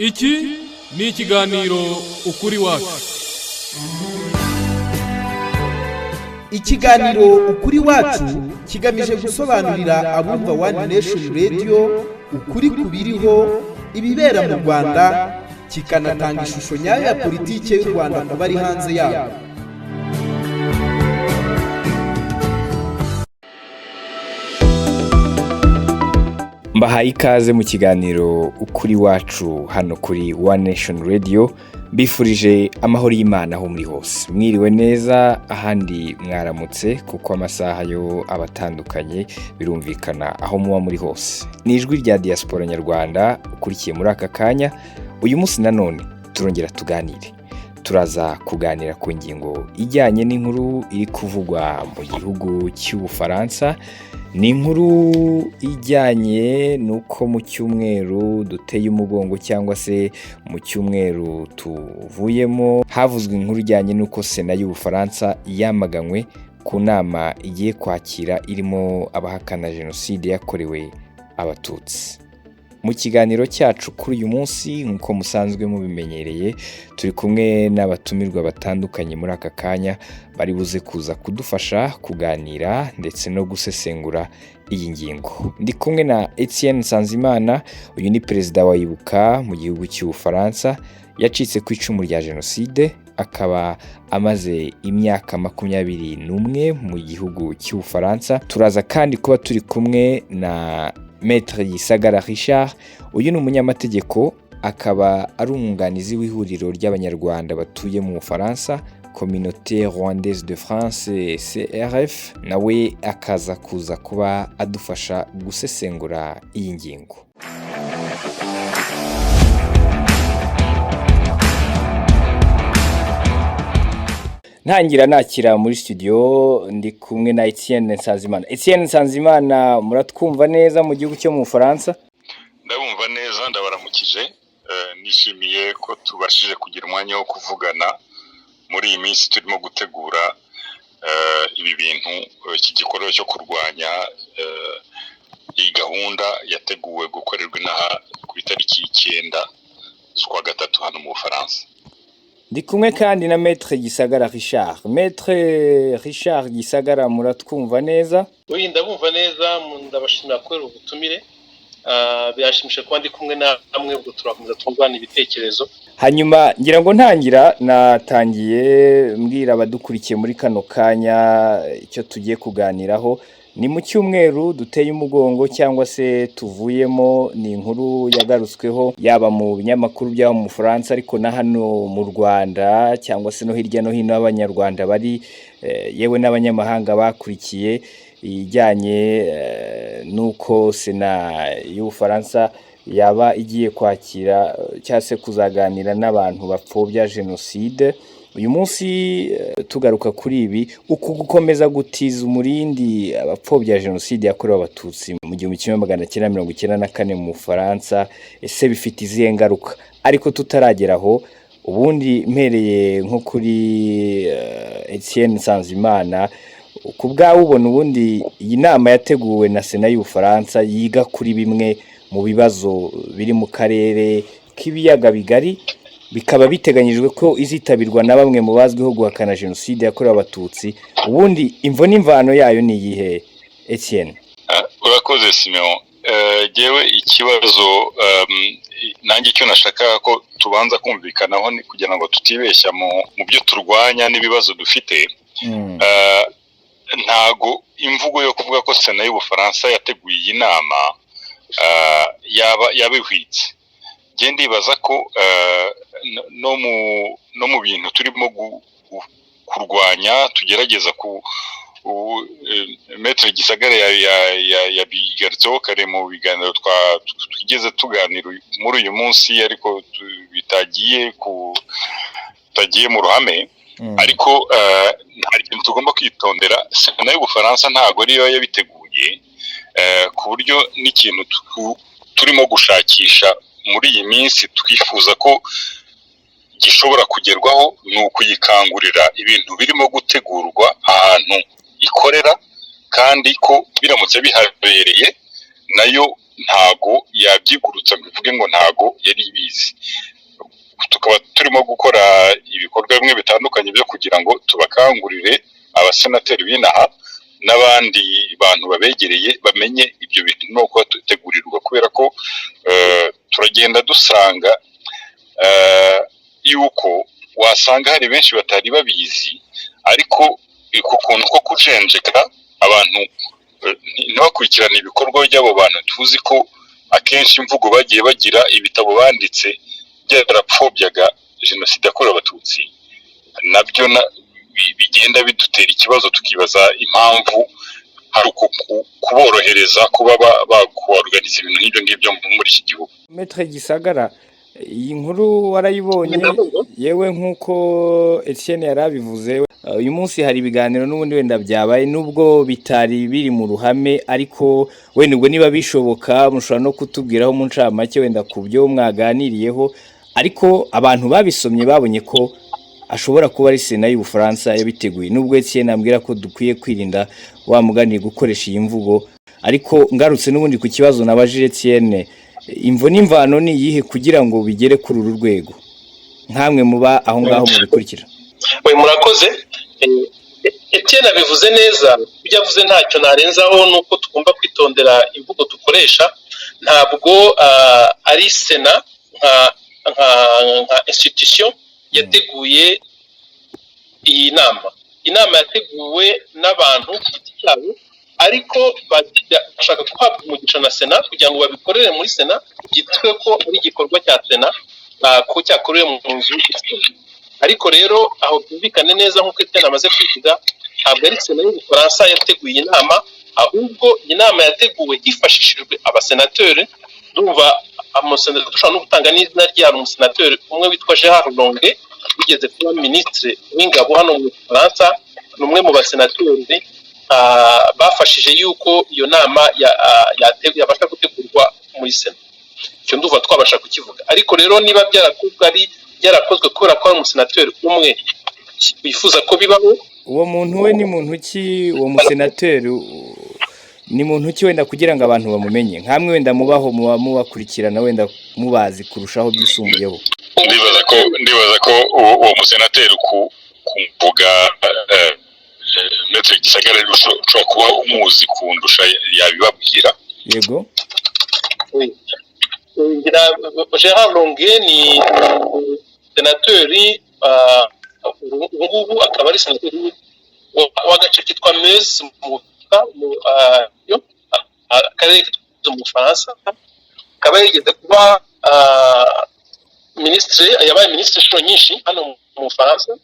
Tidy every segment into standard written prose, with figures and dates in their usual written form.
Iki ni ikiganiro Ukuri Wacu. Ikiganiro Ukuri Wacu kigamije gusobanurira abumva One Nation Radio ukuri ku biriho, ibibera mu Rwanda, kikanatanga ishusho nyayo ya politiki y'u Rwanda ku bari hanze yarwo. Mbahaye ikaze mu kiganiro Ukuri Wacu hano kuri One Nation Radio. Mbifurije amahoro y'Imana aho muri hose. Mwiriwe neza, ahandi mwaramutse, kuko amasaha yo aba atandukanye, birumvikana aho muba muri hose. Ni ijwi rya diaspora nyarwanda ukurikiye muri aka kanya. Uyu munsi nanone turongera tuganire, turaza kuganira ku ngingo ijyanye n'inkuru iri kuvugwa mu gihugu cy'Ubufaransa. Ni inkuru ijyanye n'uko mu cyumweru duteye umugongo, cyangwa se mu cyumweru tuvuyemo, havuzwe inkuru ijyanye n'uko Sena y'Ubufaransa yamaganywe ku nama igiye kwakira irimo abahakana jenoside yakorewe Abatutsi. Mu kiganiro cyacu kuri uyu munsi, nk'uko musanzwe mubimenyereye, turi kumwe n'abatumirwa batandukanye muri aka kanya bari buze kuza kudufasha kuganira ndetse no gusesengura iyi ngingo. Ndi kumwe na Etienne Nsanzimana, uyu ni perezida wa Ibuka mu gihugu cy'Ubufaransa, yacitse ku icumu rya jenoside, akaba amaze imyaka 21 mu gihugu cy'Ubufaransa. Turaza kandi kuba turi kumwe na Maître Gisagara Richard, uyu ni umunyamategeko, akaba ari umwunganizi w'ihuriro ry'Abanyarwanda batuye mu Bufaransa, Communauté Rwandaise de France CRF, nawe akaza kuza kuba adufasha gusesengura iyi ngingo. Ntangira nakira muri studio, ndi kumwe na Etienne Nsanzimana. Etienne Nsanzimana, muratwumva neza mu gihugu cyo mu Bufaransa? Ndabumva neza, ndabaramukije. Nishimiye ko tubashije kugira umwanya wo kuvugana muri iyi minsi turimo gutegura ibi bintu, iki gikorwa cyo kurwanya iyi gahunda yateguwe gukorerwa inaha ku itariki 9 z'ukwa gatatu hano mu Bufaransa. Ndi kumwe kandi na Maître Gisagara Richard. Maître Richard Gisagara, muratwumva neza? Oui, ndabumva neza, ndabashimira kubera ubutumire. Birashimisha kuba ndi kumwe namwe, ubwo turakomeza twungurana ibitekerezo. Hanyuma ngira ngo ntangira, natangiye mbwira abadukurikiye muri kano kanya icyo tugiye kuganiraho. Ni mu cyumweru duteye umugongo cyangwa se tuvuyemo, ni inkuru yagarutsweho yaba mu binyamakuru by'aho mu Bufaransa, ariko na hano mu Rwanda cyangwa se no hirya no hino Abanyarwanda bari, yewe n'abanyamahanga bakurikiye ijyanye n'uko Sena y'Ubufaransa yaba igiye kwakira cyangwa se kuzaganira n'abantu bapfobya jenoside. Uyu munsi tugaruka kuri ibi, uku gukomeza gutiza umurindi abapfobya jenoside yakorewe Abatutsi mu 1994 mu Bufaransa, ese bifite izihe ngaruka? Ariko tutaragera aho, ubundi mpereye nko kuri Etienne Nsanzimana, ku bwawe ubona ubundi iyi nama yateguwe na Sena y'Ubufaransa yiga kuri bimwe mu bibazo biri mu karere k'ibiyaga bigari, bikaba biteganyijwe ko izitabirwa na bamwe mu bazwiho guhakana jenoside yakorewe Abatutsi, ubundi imvo n'imvano yayo ni iyihe, Etienne? Urakoze Simeon. Jewe ikibazo nanjye icyo nashakaga ko tubanza kumvikanaho ni kugira ngo tutibeshya mu byo turwanya n'ibibazo dufite. Ntago imvugo yo kuvuga ko Sena y'Ubufaransa yateguye iyi nama yaba yabihwitse. Njye ndibaza ko no mu bintu turimo kurwanya tugerageza ku Maître Gisagara yabigarutseho kare mu biganiro twigeze tuganira muri uyu munsi, ariko bitagiye mu ruhame. Ariko hari ikintu tugomba kwitondera. Sena y'Ubufaransa ntabwo ariyo yabiteguye, ku buryo n'ikintu turimo gushakisha muri iyi minsi twifuza ko gishobora kugerwaho ni ukuyikangurira ibintu birimo gutegurwa ahantu ikorera, kandi ko biramutse bihabereye nayo Ntago yabyigurutsa ngo ivuge ngo ntago yari ibizi. Tukaba turimo gukora ibikorwa bimwe bitandukanye byo kugira ngo tubakangurire, abasenateri b'inaha n'abandi bantu babegereye, bamenye ibyo bintu no kubategurirwa, kubera ko turagenda dusanga yuko wasanga hari benshi batari babizi, ariko ku kuntu ko kujenjeka, abantu ntibakurikirane ibikorwa by'abo bantu. Tuzi ko akenshi imvugo bagiye bagira, ibitabo banditse byarapfobyaga Jenoside yakorewe Abatutsi, nabyo bigenda bidutera ikibazo, tukibaza impamvu hari uku kuborohereza kuba bakuorganiza ibintu nk'ibyo ngibyo muri iki gihugu. Maître Gisagara, iyi nkuru warayibonye? Yewe, nk'uko Etienne yari abivuze, uyu munsi hari ibiganiro n'ubundi wenda byabaye, nubwo bitari biri mu ruhame, ariko wenda ubwo niba bishoboka mushobora no kutubwiraho mu ncamake wenda ku byo mwaganiriyeho. Ariko abantu babisomye babonye ko ashobora kuba ari Sena y'Ubufaransa yabiteguye, nubwo Etienne ambwira ko dukwiye kwirinda wa mugani gukoresha iyi mvugo. Ariko ngarutse n'ubundi ku kibazo nabajije Etienne, imvo n'imvano ni iyihe kugira ngo bigere kuri uru rwego, nkamwe muba aho ngaho mubikurikira? We, murakoze. Etienne abivuze neza, ibyo avuze ntacyo narenzaho, ni uko tugomba kwitondera imvugo dukoresha. Ntabwo ari Sena nka institution yateguye iyi nama. Inama yateguwe n'abantu ku giti cyabo, ariko bashaka guhabwa umugisha na Sena kugira ngo babikorere muri Sena, byitwe ko ari igikorwa cya Sena, ko cyakorewe mu nzu. Ariko rero aho byumvikane neza, nk'uko Etienne amaze kwivuga, ntabwo ari Sena y'Ubufaransa yateguye iyi nama, ahubwo iyi nama yateguwe hifashishijwe abasenateri. Ndumva dushobora no gutanga n'izina ryabo, umusenateri umwe witwa Gerard Longuet, wigeze kuba minisitiri w'ingabo hano mu Bufaransa, ni umwe mu basenateri bafashije yuko iyo nama yabasha gutegurwa muri Sena. Icyo ndumva twabasha kukivuga. Ariko rero niba byarakozwe, ari byarakozwe kubera ko ari umusenateri umwe wifuza ko bibaho. Uwo muntu we ni muntu ki? Uwo musenateri ni muntu ki, wenda kugira ngo abantu bamumenye, nkamwe wenda mubaho, muba mubakurikirana, wenda mubazi kurushaho byisumbuyeho? Ndibaza ko uwo musenateri kumvuga, Maître Gisagara ushobora kuba umuzi kundusha, yabibabwira. Yego. Gerard Longuet ni senateri, ubu ngubu akaba ari senateri w'agace kitwa Meuse mu karere mu Bufaransa, akaba yarigeze kuba minisitiri, yabaye minisitiri inshuro nyinshi hano mu Bufaransa,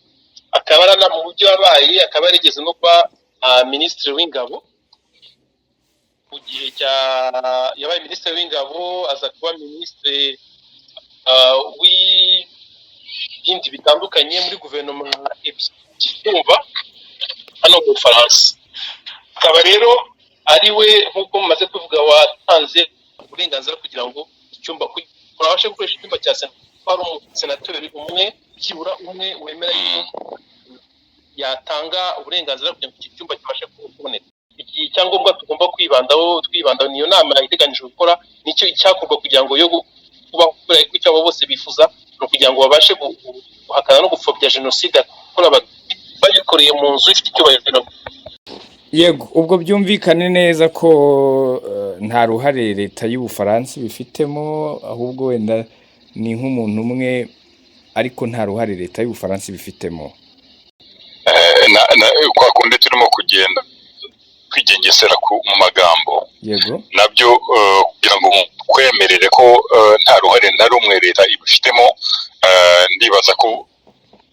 akaba ari mu buryo yabaye, akaba yarigeze no kuba minisitiri w'ingabo mu gihe cya, yabaye minisitiri w'ingabo, aza kuba minisitiri w'ibindi bitandukanye muri guverinoma ebyiri hano mu Bufaransa. Akaba rero ari we, nk'uko mumaze kuvuga, watanze uburenganzira kugira ngo icyumba babashe gukoresha icyumba cya Sena, ko hari umusenateri umwe, byibura umwe, wemera yuko yatanga uburenganzira kugira ngo iki cyumba kibashe kuboneka. Iki cyangombwa tugomba kwibandaho, twibandaho niyo nama iteganyijwe gukora, nicyo icyakorwa kugira ngo yo kubaho, kubera ko icyo abo bose bifuza ni ukugira ngo babashe guhakana no gupfobya Jenoside yakorewe Abatutsi bayikoreye mu nzu ifite icyubahiro. Yego, ubwo byumvikane neza ko nta ruhare Leta y'Ubufaransa ibifitemo, ahubwo wenda ni nk'umuntu umwe, ariko nta ruhare Leta y'Ubufaransa ibifitemo. Kwa kundi turimo kugenda kwigengesera mu magambo, nabyo kugira ngo kwemerere ko nta ruhare na rumwe leta ibifitemo, ndibaza ko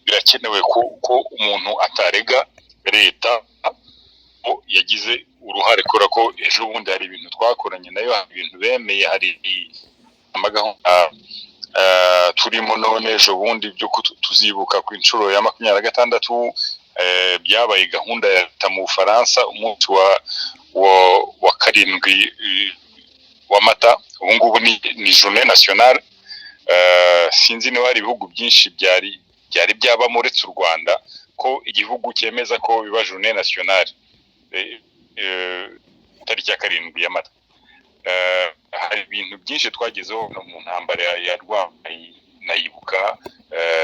birakenewe ko umuntu atarega leta ko yagize uruhare, kubera ko ejo bundi hari ibintu twakoranye nayo, hari ibintu bemeye, hari amagahunda turimo none ejo bundi byo tuzibuka ku inshuro ya 26. Byabaye gahunda ya leta mu Bufaransa, umunsi wa 7 wa Mata, ubu ngubu ni journée nationale. Sinzi niba hari ibihugu byinshi byari byabamo uretse u Rwanda, ko igihugu cyemeza ko biba journée nationale, tariki ya 7 ya Mata. Hari ibintu byinshi twagezeho no mu ntambara ya nayibuka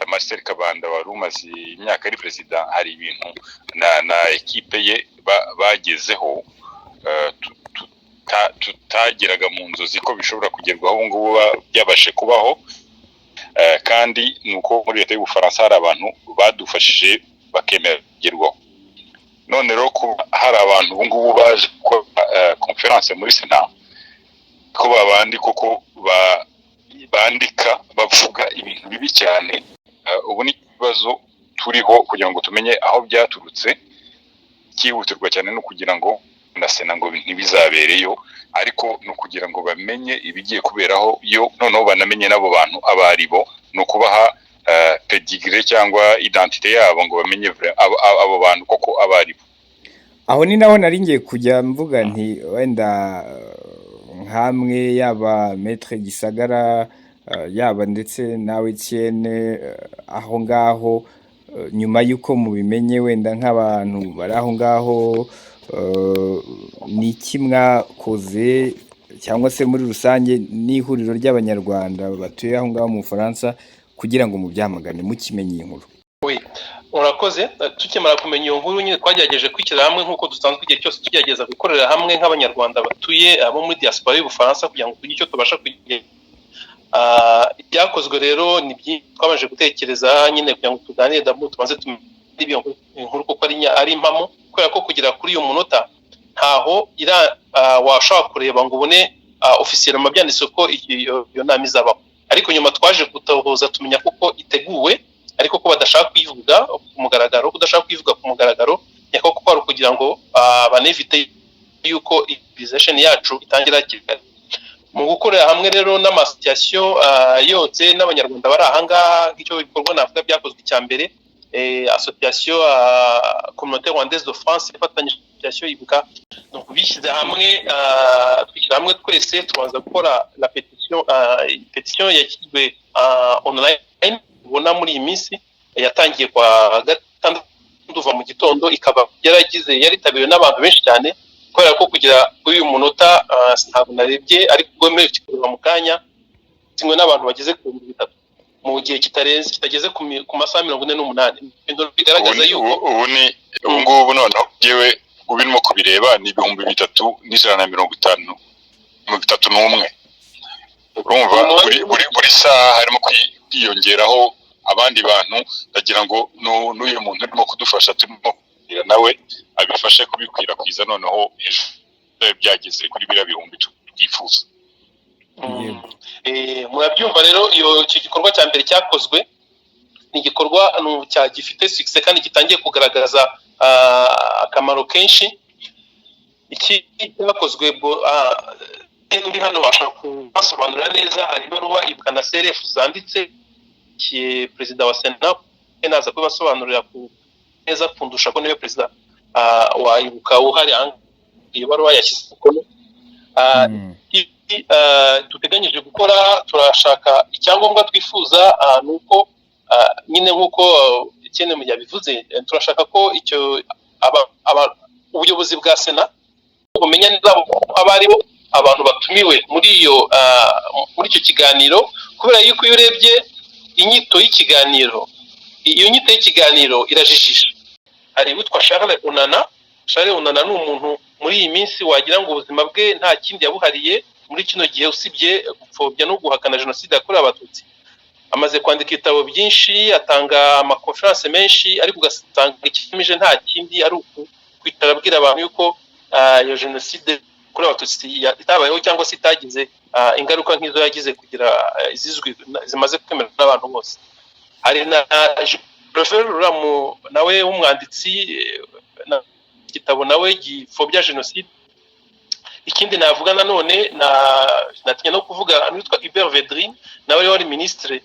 Marcel Kabanda wari umaze imyaka ari perezida, hari ibintu na ekipe ye bagezeho tutageraga mu nzozi ko bishobora kugerwaho, ubu ngubu byabashe kubaho. Kandi ni uko muri leta y'Ubufaransa hari abantu badufashije bakemera kugerwaho. None rero kuba hari abantu ubu ngubu baje gukora conférence muri Sena, ko babandi koko bandika bavuga ibintu bibi cyane, ubu ni ikibazo turiho kugira ngo tumenye aho byaturutse. Cyihutirwa cyane no kugira ngo na Sena ngo ntibizabereyo, ariko ni ukugira ngo bamenye ibigiye kuberaho yo, noneho banamenye n'abo bantu abo ari bo, ni ukubaha pedigree cyangwa identité yabo ngo bamenye abo bantu koko abo ari bo. Aho ni naho nari ngiye kujya mvuga nti wenda nkamwe, yaba Maître Gisagara, yaba ndetse nawe Etienne, aho ngaho nyuma y'uko mubimenye, wenda nk'abantu bari aho ngaho, ni iki mwakoze, cyangwa se muri rusange n'ihuriro ry'Abanyarwanda batuye aho ngaho mu Bufaransa, kugira ngo mubyamagane mukimenye iyi nkuru? Urakoze. Tukimara kumenya iyo nkuru nyine, twagerageje kwishyira hamwe nk'uko dusanzwe igihe cyose tugerageza gukorera hamwe nk'Abanyarwanda batuye abo muri diaspora y'Ubufaransa, kugira ngo tugire icyo tubasha kugira. Ibyakozwe rero ni byinshi. Twabanje gutekereza nyine kugira ngo tuganire d'abord, tubanze tumenye iyo inkuru kuko ari impamo, kubera ko kugera kuri uyu munota ntaho washobora kureba ngo ubone officiellement byanditse ko iyo nama izabaho. Ariko nyuma twaje gutohoza, tumenya kuko iteguwe, ariko ko badashaka kuyivuga ku mugaragaro. Kudashaka kuyivuga ku mugaragaro nyako kuko ari ukugira ngo banevite yuko mobilisation yacu itangira hakiri kare. Mu gukorera hamwe rero n'ama association yose n'Abanyarwanda bari ahangaha, nk'icyo bikorwa navuga byakozwe icya mbere, association Communauté Rwandaise de France ifatanyije association Ibuka, donc bishyize hamwe, twishyira hamwe twese, tubanza gukora la pétition. Pétition yashyizwe online ubona muri iyi minsi, yatangiye kwa gatandatu uva mu gitondo, ikaba yaragize yaritabiriwe n'abantu benshi cyane, kubera ko kugera kuri uyu munota ntabwo narebye, ariko ubwo kureba mu kanya, sinywe n'abantu bageze ku 3000 mu gihe kitarenze, kitageze ku masaha 48, ibintu bigaragaza yuko Ubu ni ubu ngubu noneho yewe ubirimo kubireba ni 3150, 31. Urumva buri saha harimo kwiyongeraho abandi bantu. Ndagira ngo n'uyu muntu urimo kudufasha, turimo kuganira nawe, abifashe kubikwirakwiza, noneho ejo bizabe byageze kuri biriya bihumbi twifuza. Murabyumva rero, iyo icyo gikorwa cya mbere cyakozwe ni igikorwa gifite succès kandi gitangiye kugaragaza akamaro kenshi. Iki cyakozwe undi hano bashobora kubasobanurira neza. Hari ibaruwa Ibuka na CRF zanditse perezida wa Sena, naza kubibasobanurira neza kundusha ko niwe perezida wa Ibuka uhari. Iyo baruwa yashyize umukono. Duteganyije gukora, turashaka icyangombwa twifuza ni uko nyine nk'uko Etienne yabivuze, turashaka ko icyo ubuyobozi bwa Sena bumenya neza abo ari bo, abantu batumiwe muri icyo kiganiro, kubera yuko iyo urebye inyito y'ikiganiro, iyo nyito y'ikiganiro irajijisha. Hari uwitwa Charles Onana. Charles Onana ni umuntu muri iyi minsi wagira ngo ubuzima bwe nta kindi yabuhariye muri kino gihe usibye gupfobya no guhakana jenoside yakorewe Abatutsi. Amaze kwandika ibitabo byinshi, atanga ama conférences menshi, ariko ugasanga ikigamije nta kindi ari ukwicara abwira abantu yuko iyo jenoside yakorewe Abatutsi itabayeho cyangwa se itagize ingaruka nk'izo yagize, kugira izizwi zimaze kwemerwa n'abantu bose. Hari na Ruramu nawe w'umwanditsi, igitabo nawe gipfobya jenoside. Ikindi navuga nanone, natinya no kuvuga, witwa Hubert Védrine, nawe wari minisitiri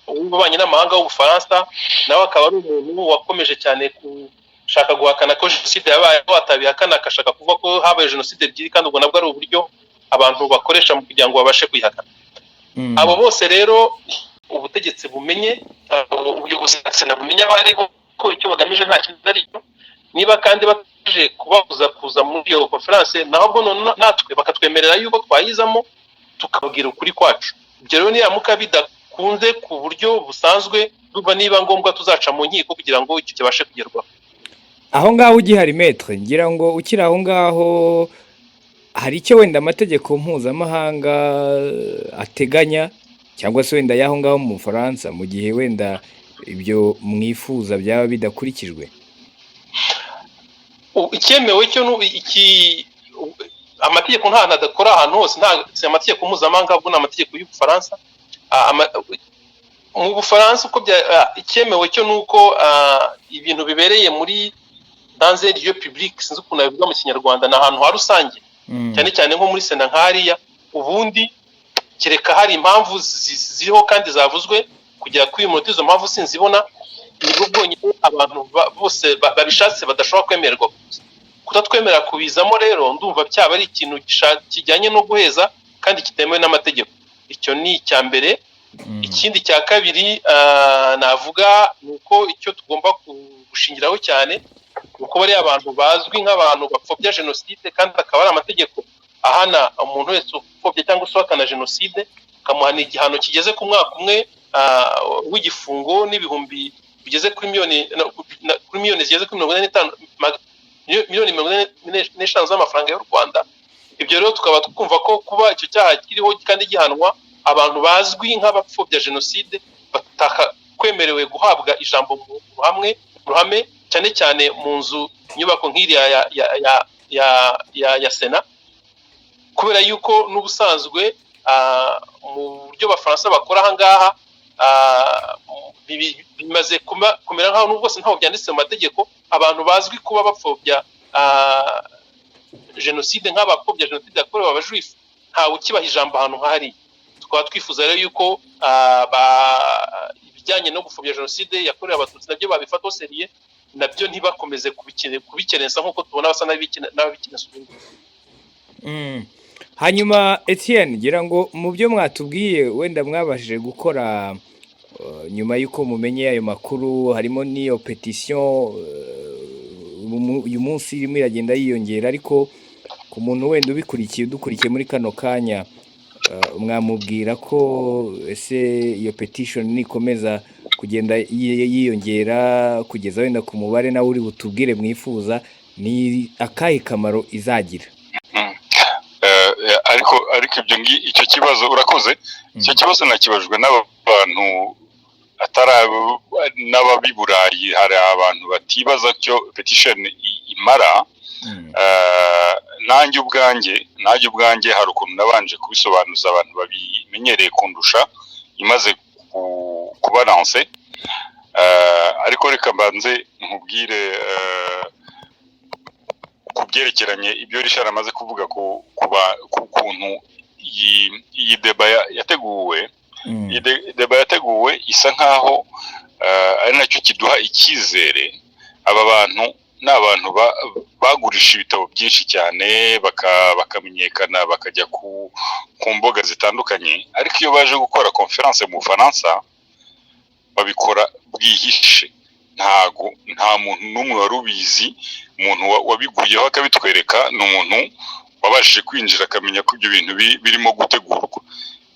w'ububanyi n'amahanga w'Ubufaransa, nawe akaba ari umuntu wakomeje cyane gushaka guhakana ko jenoside yabayeho, atabihakana agashaka kuvuga ko habaye jenoside ebyiri, kandi ubwo nabwo ari uburyo abantu bakoresha mu kugira ngo babashe kuyihakana. Abo bose rero ubutegetsi bumenye, ubuyobozi bwa Sena bumenye abo aribo, ko icyo bagamije nta kindi ari cyo. Niba kandi Baje kubabuza kuza muri iyo conférence, naho natwe bakatwemerera yuko twayizamo tukabwira ukuri kwacu. Ibyo rero niramuka bidakunze ku buryo busanzwe, duba niba ngombwa tuzaca mu nkiko kugira ngo icyo kibashe kugerwaho. Aho ngaho ugihari, maître, ngira ngo ukiri aho ngaho, hari icyo wenda amategeko mpuzamahanga ateganya cyangwa se wenda y'aho ngaho mu Bufaransa, mu gihe wenda ibyo mwifuza byaba bidakurikijwe? Icyemewe cyo iki amategeko nta hantu adakora ahantu hose. Nta si amategeko mpuzamahanga, ahubwo ni amategeko y'Ubufaransa. Mu Bufaransa uko icyemewe cyo ni uko ibintu bibereye muri dans un lieu public, sinzi ukuntu babivuga mu Kinyarwanda, ni ahantu ha rusange, cyane cyane nko muri Sena nk'hariya, ubundi kereka hari impamvu ziriho kandi zavuzwe kugera kuri uyu munota, izo mpamvu sinzibona, nibwo bwonyine abantu bose babishatse badashobora kwemererwa kuza. Kutatwemerera kubizamo rero ndumva cyaba ari ikintu kijyanye no guheza kandi kitemewe n'amategeko. Icyo ni icya mbere. Ikindi cya kabiri navuga ni uko icyo tugomba gushingiraho cyane ni uko bariya abantu bazwi nk'abantu bapfobya jenoside, kandi akaba ari amategeko ahana umuntu wese upfobya cyangwa se uhakana jenoside, akamuhana igihano kigeze ku mwaka umwe w'igifungo n'ibihumbi bigeze kuri miliyoni kuri miliyoni zigeze kuri 45, miliyoni 45 z'amafaranga y'u Rwanda. Ibyo rero tukaba twumva ko kuba icyo cyaha kiriho kandi gihanwa, abantu bazwi nk'abapfobya jenoside batakwemerewe guhabwa ijambo mu ruhamwe ruhame, cyane cyane mu nzu inyubako nk'iriya ya Sena, kubera yuko n'ubusanzwe mu buryo Abafaransa bakora aha ngaha bimaze kumera nk'aho, nubwo bwose ntabwo byanditse mu mategeko, abantu bazwi kuba bapfobya jenoside, nk'abapfobya jenoside yakorewe Abajuifu, ntawe ukibaha ijambo ahantu nk'ahariya. Tukaba twifuza rero yuko ibijyanye no gupfobya jenoside yakorewe Abatutsi nabyo babifata sérieux, nabyo ntibakomeze kubikerensa nk'uko tubona basa n'ababikerensa ubu ngubu. Hanyuma Etienne, ngira ngo mu byo mwatubwiye wenda mwabashije gukora nyuma y'uko mumenye ayo makuru, harimo n'iyo pétition uyu munsi irimo iragenda yiyongera. Ariko ku muntu wenda ubikurikiye, udukurikiye muri kano kanya, mwamubwira ko ese iyo pétition nikomeza kugenda yiyongera kugeza wenda ku mubare nawe uri butubwire mwifuza, ni akahe kamaro izagira? Ariko ibyo icyo kibazo, urakoze, icyo kibazo nakibajwe n'abantu atari n'ab'i Burayi. Hari abantu batibaza cyo pétition imara. Nanjye ubwanjye hari ukuntu nabanje kubisobanuza abantu babimenyereye kundusha imaze kuba lancée. Ariko reka mbanze nkubwire ku byerekeranye ibyo Richard amaze kuvuga ku kuntu iyi débat yateguwe. Iyi débat yateguwe isa nkaho ari nacyo kiduha icyizere. Aba bantu ni abantu bagurisha ibitabo byinshi cyane, bakamenyekana, bakajya ku mbuga zitandukanye, ariko iyo baje gukora conférence mu Bufaransa babikora bwihishe. Ntago nta muntu n'umwe wari ubizi. Umuntu wabiguyeho akabitwereka ni umuntu wabashije kwinjira akamenya ko ibyo bintu birimo gutegurwa.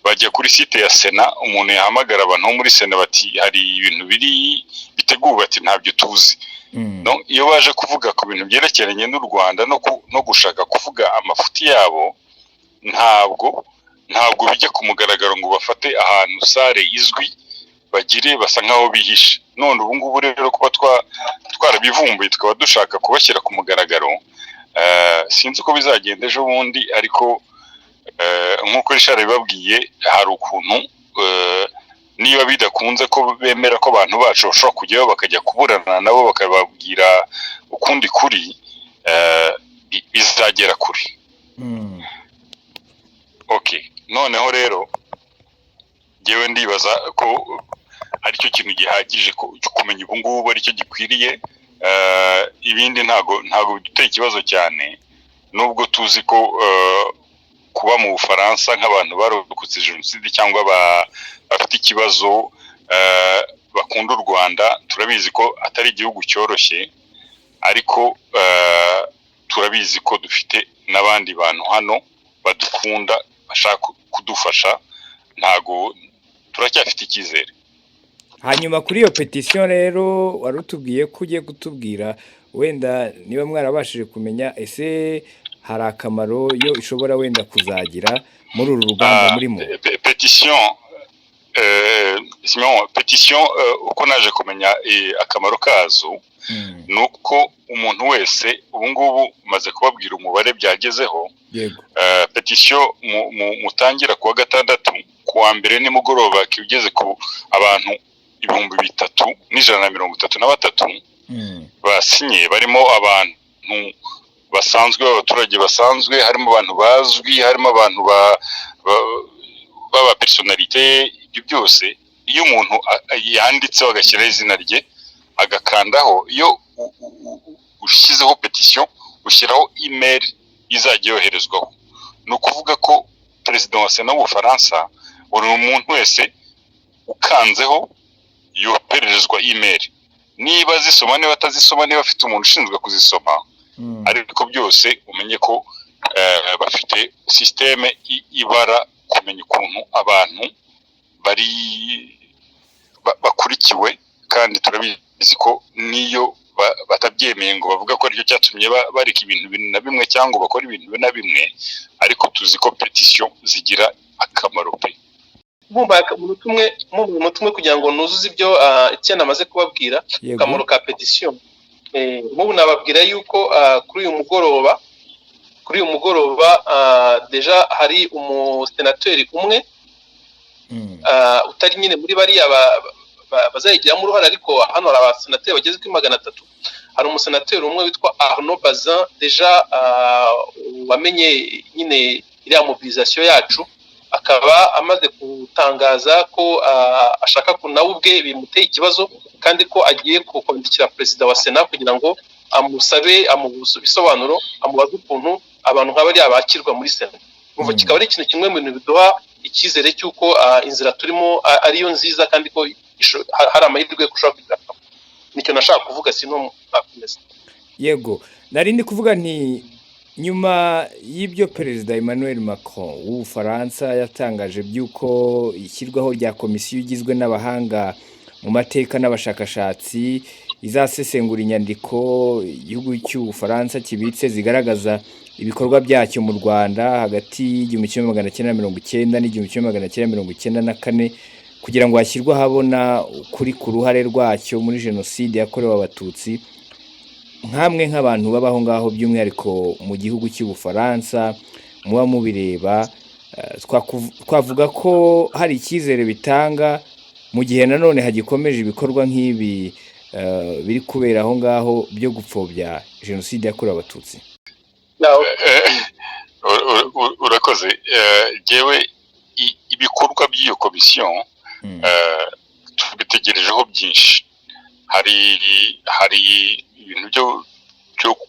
Bajya kuri site ya Sena, umuntu yahamagara abantu bo muri Sena bati: "Hari ibintu biri biteguwe?" Bati: "Ntabyo tuzi." Iyo baje kuvuga ku bintu byerekeranye n'u Rwanda no gushaka kuvuga amafuti yabo, ntabwo bijya ku mugaragaro ngo bafate ahantu salle izwi bagire, basa nkaho bihishe. None ubu ngubu rero kuba twarabivumbuye, tukaba dushaka kubashyira ku mugaragaro, sinzi uko bizagenda ejo bundi, ariko nk'uko Richard yabibabwiye, hari ukuntu niba bidakunze ko bemera ko abantu bacu bashobora kujyayo bakajya kuburana nabo, bakababwira ukundi kuri, bizagera kure. Okay, noneho rero ngewe ndibaza ko aricyo kintu gihagije cyo kumenya ubu ngubu, aricyo gikwiriye. Ibindi ntago biduteye ikibazo cyane, nubwo tuzi ko kuba mu Bufaransa nk'abantu barokotse jenoside cyangwa bafite ikibazo, bakunda u Rwanda, turabizi ko atari igihugu cyoroshye, ariko Turabizi ko dufite n'abandi bantu hano badukunda, bashaka kudufasha. Ntago, turacyafite icyizere. Hanyuma kuri iyo pétition rero, wari utubwiye ko ugiye kutubwira wenda niba mwarabashije kumenya, ese hari akamaro yo ishobora wenda kuzagira muri uru rugamba murimo? Pétition, Simon, pétition, uko naje kumenya akamaro kazo ni uko umuntu wese, ubu ngubu maze kubabwira umubare byagezeho. Pétition mutangira kuwa gatandatu, kuwa mbere nimugoroba ugeze ku abantu 3133 basinye, barimo abantu basanzwe, abaturage basanzwe, harimo abantu bazwi, harimo abantu b'aba personnalité. Ibyo byose, iyo umuntu yanditseho, agashyiraho izina rye, agakandaho, iyo ushyizeho pétition, ushyiraho email izajya yoherezwaho. Ni ukuvuga ko perezida wa Sena w'Ubufaransa, buri muntu wese ukanzeho yohererezwa email, niba azisoma, niba atazisoma, niba afite umuntu ushinzwe kuzisoma. Ariko byose umenye ko bafite système ibara kumenya ukuntu abantu bari bakurikiwe. Kandi turabizi ko niyo batabyemeye ngo bavuga ko aricyo cyatumye bareka ibintu na bimwe cyangwa bakora ibintu na bimwe, ariko tuzi ko pétition zigira akamaro pe. Nkumva umunota umwe kugira ngo nuzuze ibyo Etienne amaze kubabwira, akamaro ka pétition. Nk'ubu nababwira yuko kuri uyu mugoroba déjà hari umusenateri umwe utari nyine muri bariya bazayigiramo uruhare, ariko hano hari abasenateri bageze kuri 300. Hari umusenateri umwe witwa Arnaud Bazin, déjà wamenye nyine iriya mobilisation yacu, akaba amaze gutangaza ko ashaka ko nawe ubwe bimuteye ikibazo, kandi ko agiye kwandikira perezida wa Sena kugira ngo amusabe amubuze ibisobanuro, amubaze ukuntu abantu nka bariya bakirwa muri Sena. Urumva, kikaba ari ikintu kimwe mu bintu biduha icyizere cy'uko inzira turimo ariyo nziza, kandi ko hari amahirwe yo ushobora kugira akamaro. Nicyo nashaka kuvuga, sino nakomeza. Yego, nari ndi kuvuga nti nyuma y'ibyo Perezida Emmanuel Macron w'Ubufaransa yatangaje by'uko ishyirwaho rya komisiyo igizwe n'abahanga mu mateka n'abashakashatsi izasesengura inyandiko igihugu cy'Ubufaransa kibitse zigaragaza ibikorwa byacyo mu Rwanda hagati y'1990 n'1994, kugira ngo hashyirwe ahabona ukuri ku ruhare rwacyo muri Jenoside yakorewe Abatutsi, nkamwe nk'abantu babaho ngaho, by'umwihariko mu gihugu cy'Ubufaransa, muba mubireba, twavuga ko hari icyizere bitanga mu gihe nanone hagikomeje ibikorwa nk'ibi biri kubera aho ngaho byo gupfobya Jenoside yakorewe Abatutsi? Urakoze. Jyewe ibikorwa by'iyo komisiyo tubitegerejeho byinshi. Hari ibintu byo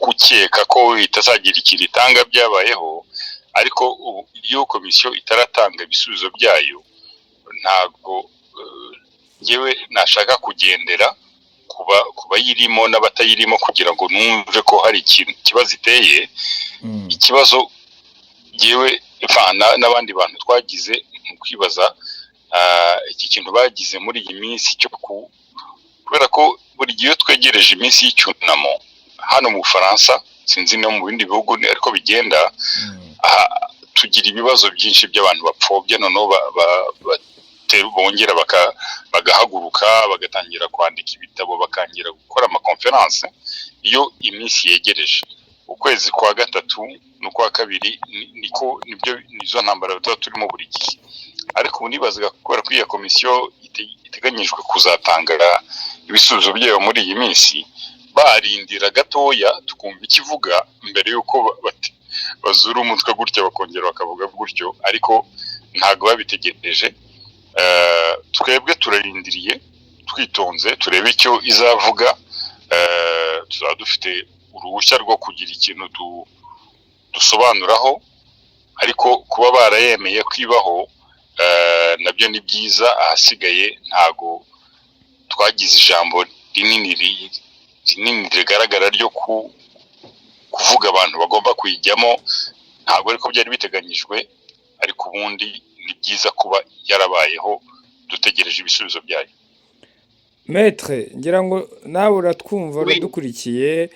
gukeka ko itazagira ikintu itanga byabayeho, ariko ubu iyo komisiyo itaratanga ibisubizo byayo, ntabwo njyewe nashaka kugendera ku bayirimo n'abatayirimo kugira ngo numve ko hari ikintu ikibazo iteye. Ikibazo njyewe n'abandi bantu twagize mu kwibaza, iki kintu bagize muri iyi minsi cyo ku kubera ko buri gihe iyo twegereje iminsi y'icyunamo hano mu Bufaransa, sinzi no mu bindi bihugu ariko bigenda, tugira ibibazo byinshi by'abantu bapfobya, noneho bongera bagahaguruka, bagatangira kwandika ibitabo, bakangira gukora ama conférences. Iyo iminsi yegereje ukwezi kwa gatatu n'ukwa kabiri, niko nibyo, nizo ntambara tuba turimo buri gihe. Ariko ubu nibazaga, kubera ko iyo komisiyo iteganyijwe kuzatanga ibisubizo byayo muri iyi minsi, barindira gatoya tukumva ikivuga mbere y'uko bazura umutwe gutya, bakongera bakavuga gutyo. Ariko ntabwo babitegereje. Twebwe turarindiriye twitonze, turebe icyo izavuga. Tuzaba dufite uruhushya rwo kugira ikintu dusobanuraho, ariko kuba barayemeye kwibaho nabyo ni byiza. Ahasigaye ntago twagize ijambo rinini rinini rigaragara ryo Kuvuga abantu bagomba kuyijyamo ntabwo ariko byari biteganyijwe, ariko ubundi ni byiza kuba yarabayeho, dutegereje ibisubizo byayo. Maître, ngira ngo nawe uratwumva, uradukurikiye.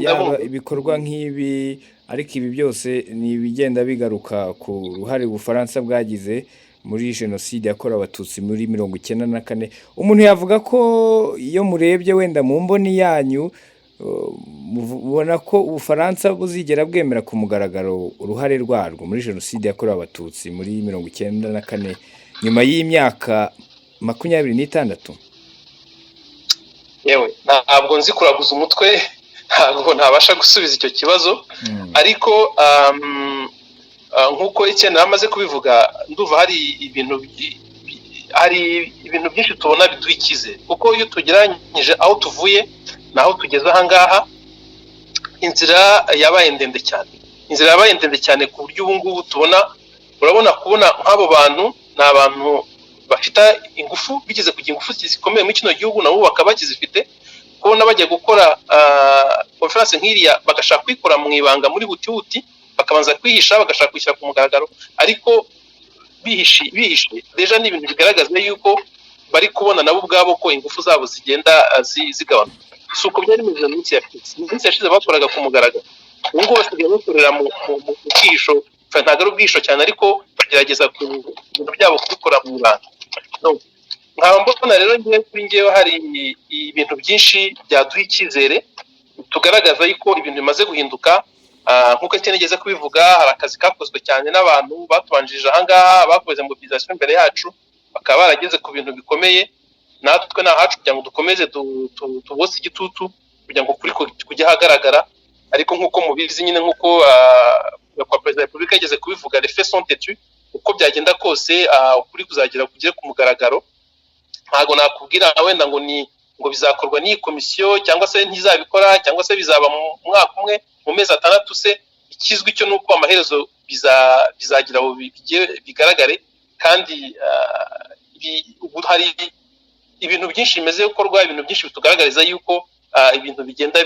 Yaba ibikorwa nk'ibi, ariko ibi byose ni ibigenda bigaruka ku ruhare Ubufaransa bwagize muri Jenoside yakorewe Abatutsi muri 94. Umuntu yavuga ko iyo murebye wenda mu mboni yanyu, mubona ko Ubufaransa buzigera bwemera ku mugaragaro uruhare rwarwo muri Jenoside yakorewe Abatutsi muri 94 nyuma y'imyaka 26? Yewe, ntabwo nzi kuraguza umutwe, ntabwo ntabasha gusubiza icyo kibazo, ariko nk'uko icyenda amaze kubivuga, ndumva hari ibintu byinshi tubona biduha icyizere, kuko iyo tugereranyije aho tuvuye n'aho tugeze aha ngaha, inzira yabaye ndende cyane. Inzira yabaye ndende cyane ku buryo ubu ngubu tubona, urabona, kubona nk'abo bantu ni abantu bafite ingufu, bigeze kugira ingufu zikomeye muri kino gihugu, nabo bakaba bakizifite. Kubona bajya gukora conférence nk'iriya, bagashaka kuyikora mu ibanga, muri huti huti, bakabanza kwihisha, bagashaka kwishyira ku mugaragaro ariko bihishe bihishe, déjà ni ibintu bigaragaza yuko bari kubona nabo ubwabo ko ingufu zabo zigenda zigabanuka. Si uko byari bimeze mu minsi yashize. Mu minsi yashize bakoraga ku mugaragaro, ubu ngubu basigaye bakorera mu bwihisho. Ntabwo ari ubwihisho cyane, ariko bagerageza ku bintu byabo kubikora mu ibanga. Nkaba mbona rero ngewe, kuri ngewe, hari ibintu byinshi byaduha icyizere, tugaragaza yuko ibintu bimaze guhinduka. Nk'uko Etienne nigeze kubivuga, hari akazi kakozwe cyane n'abantu batubanjirije ahangaha, bakoze mobilisation imbere yacu, bakaba barageze ku bintu bikomeye. Natwe ni ahacu kugira ngo dukomeze tubotse igitutu kugira ngo ukuri kujye ahagaragara. Ariko nk'uko mubizi nyine, nk'uko nyakubahwa Perezida wa Repubulika yageze kubivuga, les faits sont têtus. Uko byagenda kose, ukuri kuzagera kugere ku mugaragaro. Ntabwo nakubwira wenda ngo ni ngo bizakorwa n'iyi komisiyo, cyangwa se ntizabikora, cyangwa se bizaba mu mwaka umwe, mu mezi 6 se. Ikizwi cyo ni uko amaherezo bizagira aho bigaragare. Kandi ubu hari ibintu byinshi bimaze gukorwa, ibintu byinshi bitugaragariza yuko ibintu bigenda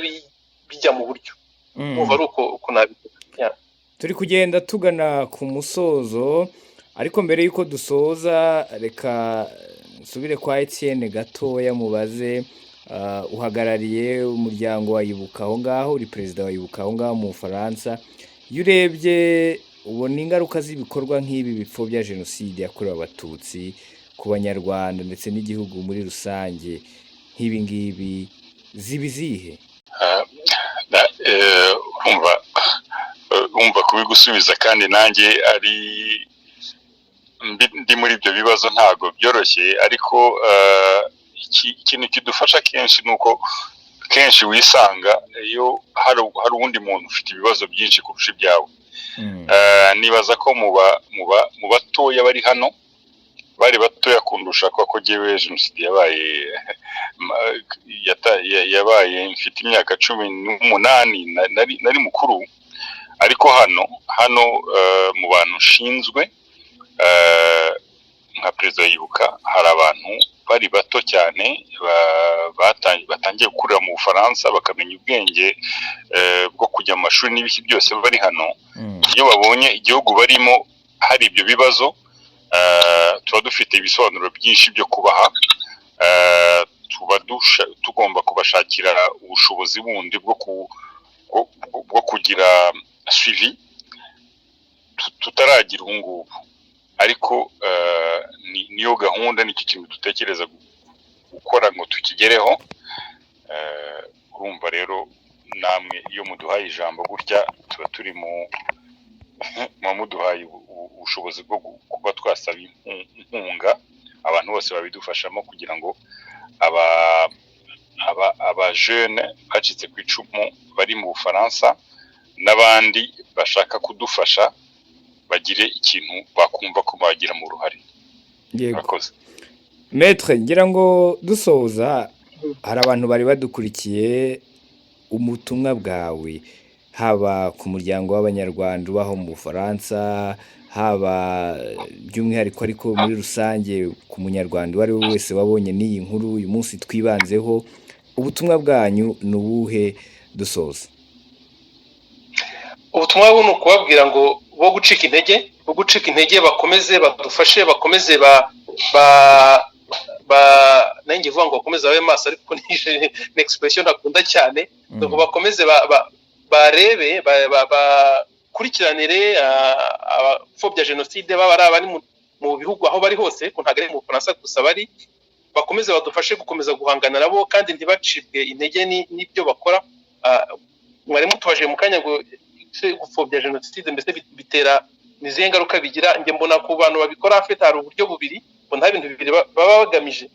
bijya mu buryo. Kumva ari uko nabivuga. Turi kugenda tugana ku musozo, ariko mbere y'uko dusoza, reka nsubire kwa Etienne gatoya mubaze. Uhagarariye umuryango wa Ibuka aho ngaho, uri perezida wa Ibuka aho ngaho mu Bufaransa. Iyo urebye, ubona ingaruka z'ibikorwa nk'ibi bipfobya Jenoside yakorewe Abatutsi ku Banyarwanda ndetse n'igihugu muri rusange nk'ibi ngibi ziba izihe? Urumva kubigusubiza kandi nanjye ari ndi muri ibyo bibazo ntabwo byoroshye, ariko ikintu kidufasha kenshi ni uko kenshi wisanga iyo hari uwundi muntu ufite ibibazo byinshi kurusha ibyawe. Nibaza ko mu batoya bari hano, bari batoya kundusha, kuko jyewe Jenoside yabaye mfite imyaka 18, nari mukuru. Ariko hano mu bantu nshinzwe nka perezida yibuka, hari abantu bari bato cyane batangiye gukurira mu Bufaransa, bakamenya ubwenge bwo kujya mu mashuri n'ibiki byose bari hano. Iyo babonye igihugu barimo hari ibyo bibazo, tuba dufite ibisobanuro byinshi byo kubaha. Tuba tugomba kubashakira ubushobozi bundi bwo kugira suivi tutaragira ubu ngubu. Ariko niyo gahunda, nicyo kintu dutekereza gukora ngo tukigereho. Urumva rero namwe iyo muduhaye ijambo gutya, tuba turi mu muba muduhaye ubushobozi bwo kuba twasaba inkunga abantu bose babidufashamo, kugira ngo aba jeunes bacitse ku icumu bari mu Bufaransa n'abandi bashaka kudufasha bagire ikintu bakumva ko bagiramo uruhare. Murakoze. Maître, ngira ngo dusoza, hari abantu bari badukurikiye, ubutumwa bwawe haba ku muryango w'Abanyarwanda ubaho mu Bufaransa, haba by'umwihariko, ariko muri rusange ku Munyarwanda uwo ari we wese wabonye n'iyi nkuru uyu munsi twibanzeho, ubutumwa bwanyu ni ubuhe dusoza? Ubutumwa bwo ni ukubabwira ngo bo gucika intege, bo gucika intege, bakomeze badufashe, bakomeze ba ba ba nanjye vuga ngo bakomeze babe maso, ariko ni expression ntakunda cyane. Ngo bakomeze barebe, bakurikiranire abapfobya jenoside, baba ari abari mu bihugu aho bari hose, ko ntabwo ari mu Bufaransa gusa bari, bakomeze badufashe gukomeza guhangana nabo, kandi ntibacibwe intege n'ibyo bakora. Mwari mutubajije mu kanya ngo gupfobya jenoside mbese bitera ni izihe ngaruka bigira? Njye mbona ku bantu babikora afite hari uburyo bubiri, mbona hari ibintu bibiri baba bagamije.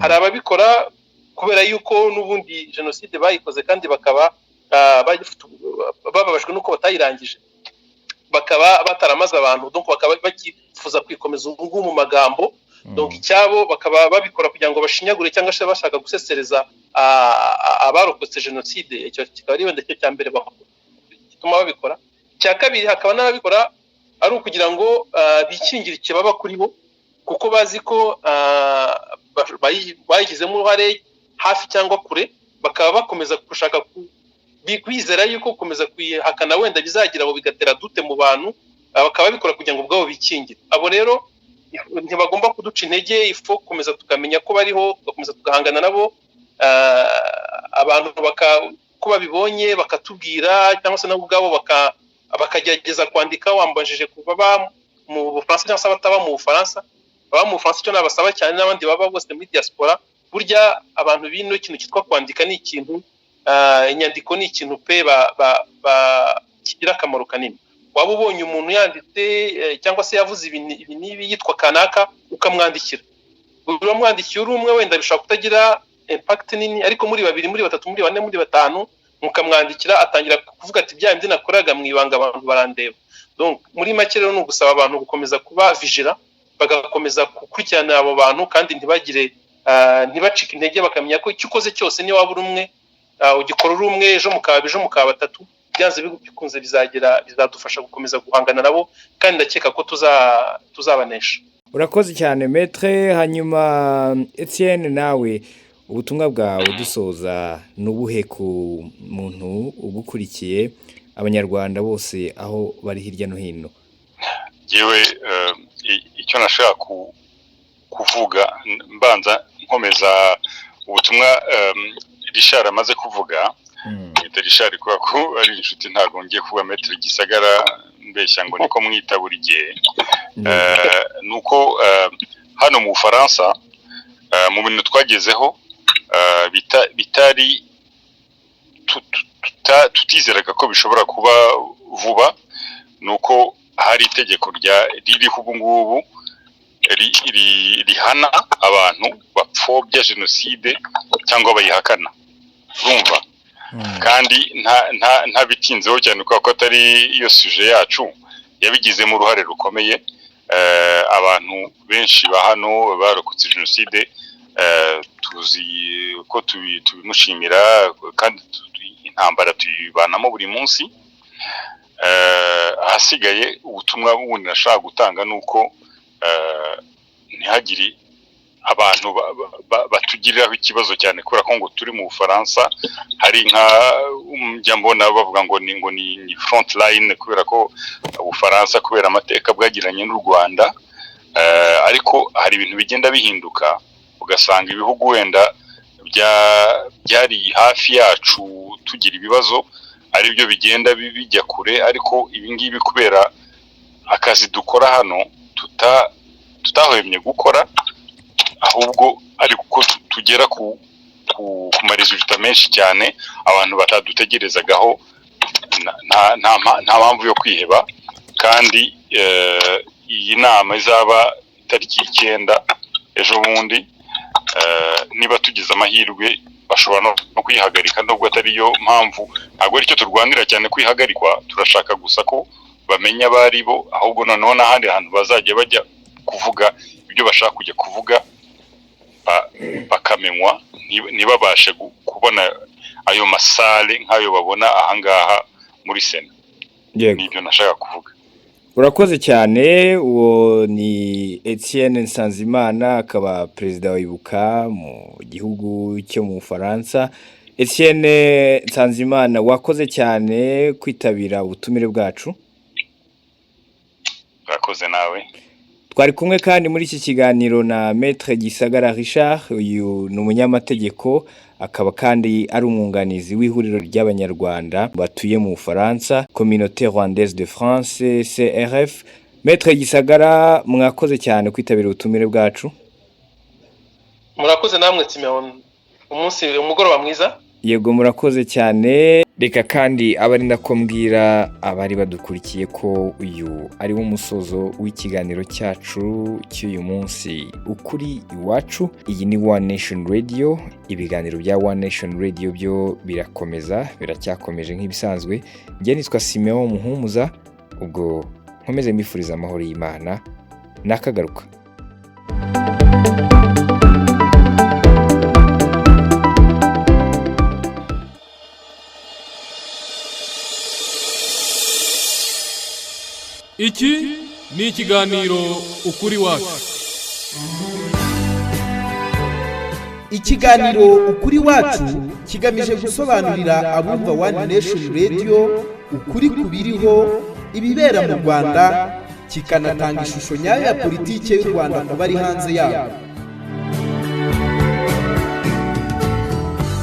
Hari ababikora kubera yuko n'ubundi jenoside bayikoze, kandi bakaba bababajwe n'uko batayirangije, bakaba bataramaze abantu, donc bakaba bakifuza kwikomeza ubu ngubu mu magambo. Donc icyabo bakaba babikora kugira ngo bashinyagure cyangwa se bashaka gusesereza abarokotse jenoside. Icyo kikaba ari wenda cyo cya mbere gituma babikora. Icya kabiri, hakaba n'ababikora ari ukugira ngo bikingire ikibaba kuri bo, kuko bazi ko bayigizemo uruhare hafi cyangwa kure, bakaba bakomeza gushaka kwizera yuko gukomeza kuyihakana wenda bizagira abo bigatera doute mu bantu, bakaba babikora kugira ngo ubwabo bikingire. Abo rero ntibagomba kuduca intege. Il faut gukomeza tukamenya ko bariho, tugakomeza tugahangana nabo. Abantu ko babibonye bakatubwira, cyangwa se nabo ubwabo bakagerageza kwandika. Wambajije kuva ba mu Bufaransa cyangwa se abataba mu Bufaransa. Baba mu Bufaransa, icyo nabasaba cyane, n'abandi baba bose muri diaspora, burya abantu bino ikintu cyitwa kwandika ni ikintu, inyandiko ni ikintu pe kigira akamaro kanini. Waba ubonye umuntu yanditse cyangwa se yavuze ibi n'ibi yitwa kanaka, ukamwandikira. Uramwandikiye uri umwe, wenda bishobora kutagira impact nini, ariko muri babiri, muri batatu, muri bane, muri batanu mukamwandikira, atangira kuvuga ati: "Bya bindi nakoraga mu ibanga, abantu barandeba." Donc muri make rero ni ugusaba abantu gukomeza kuba vigilant, bagakomeza gukurikirana abo bantu, kandi ntibagire ntibacike intege, bakamenya ko icyo ukoze cyose, niyo waba uri umwe, ugikora uri umwe, ejo mukaba, ejo mukaba batatu, byanze bikunze bizagera, bizadufasha gukomeza guhangana nabo, kandi ndakeka ko tuzabanesha. Urakoze cyane, maître. Hanyuma Etienne, nawe ubutumwa bwawe dusoza ni ubuhe ku muntu ugukurikiye, Abanyarwanda bose aho bari hirya no hino? Yewe, icyo nashaka kuvuga, mbanza nkomeza ubutumwa Richard amaze kuvuga. Mwita Richard kubera ko ari inshuti, ntabwo ngiye kuvuga maître Gisagara mbeshya ngo niko mwita buri gihe. Ni uko hano mu Bufaransa, mu bintu twagezeho bitari tutizeraga ko bishobora kuba vuba, ni uko hari itegeko ririho ubu ngubu rihana abantu bapfobya jenoside cyangwa bayihakana, urumva? Kandi ntabitinzeho cyane kubera ko atari iyo sujet yacu, yabigizemo uruhare rukomeye. Abantu benshi ba hano barokotse jenoside tuzi ko tubimushimira, kandi intambara tuyibanamo buri munsi. Ahasigaye ubutumwa bundi nashaka gutanga ni uko ntihagire abantu batugiriraho ikibazo cyane kubera ko ngo turi mu Bufaransa. Hari nka njya mbona bavuga ngo ni front line, kubera ko Ubufaransa, kubera amateka bwagiranye n'u Rwanda. Ariko hari ibintu bigenda bihinduka, ugasanga ibihugu wenda byari hafi yacu tugira ibibazo ari byo bigenda bijya kure. Ariko ibi ngibi, kubera akazi dukora hano tutahwemye gukora, ahubwo ari kuko tugera ku ma résultats menshi cyane abantu batadutegerezagaho, nta mpamvu yo kwiheba. Kandi iyi nama izaba itariki 9 ejo bundi, niba tugize amahirwe bashobora no kuyihagarika, nubwo atari yo mpamvu, ntabwo aricyo turwanira cyane kwihagarikwa. Turashaka gusa ko bamenya abo ari bo, ahubwo noneho n'ahandi hantu bazajya bajya kuvuga ibyo bashaka kujya kuvuga bakamenywa, ntibabashe kubona ayo ma salles nk'ayo babona ahangaha muri Sena. Nibyo nashaka kuvuga. Urakoze cyane. Uwo ni Etienne Nsanzimana, akaba perezida wa Ibuka mu gihugu cyo mu Bufaransa. Etienne Nsanzimana, wakoze cyane kwitabira ubutumire bwacu. Urakoze nawe. Twari kumwe kandi muri iki kiganiro na Maître Gisagara Richard. Uyu ni umunyamategeko, akaba kandi ari umwunganizi w'ihuriro ry'Abanyarwanda batuye mu Bufaransa, Communauté Rwandaise de France, CRF. Maître Gisagara, mwakoze cyane kwitabira ubutumire bwacu. Murakoze namwe, Simeon. Umunsi, umugoroba mwiza. Yego, murakoze cyane. Reka kandi aba ari nako mbwira abari badukurikiye ko uyu ari wo musozo w'ikiganiro cyacu cy'uyu munsi, Ukuri Iwacu. Iyi ni One Nation Radio. Ibiganiro bya One Nation Radio byo birakomeza, biracyakomeje nk'ibisanzwe. Njye nitwa Simeon Muhumuza. Ubwo nkomeze mbifuriza amahoro y'Imana, nakagaruka. Iki ni ikiganiro Ukuri Wacu. Ikiganiro Ukuri Wacu kigamije gusobanurira abumva One Nation Radio ukuri ku biriho, ibibera mu Rwanda, kikanatanga ishusho nyayo ya politiki y'u Rwanda ku bari hanze yarwo.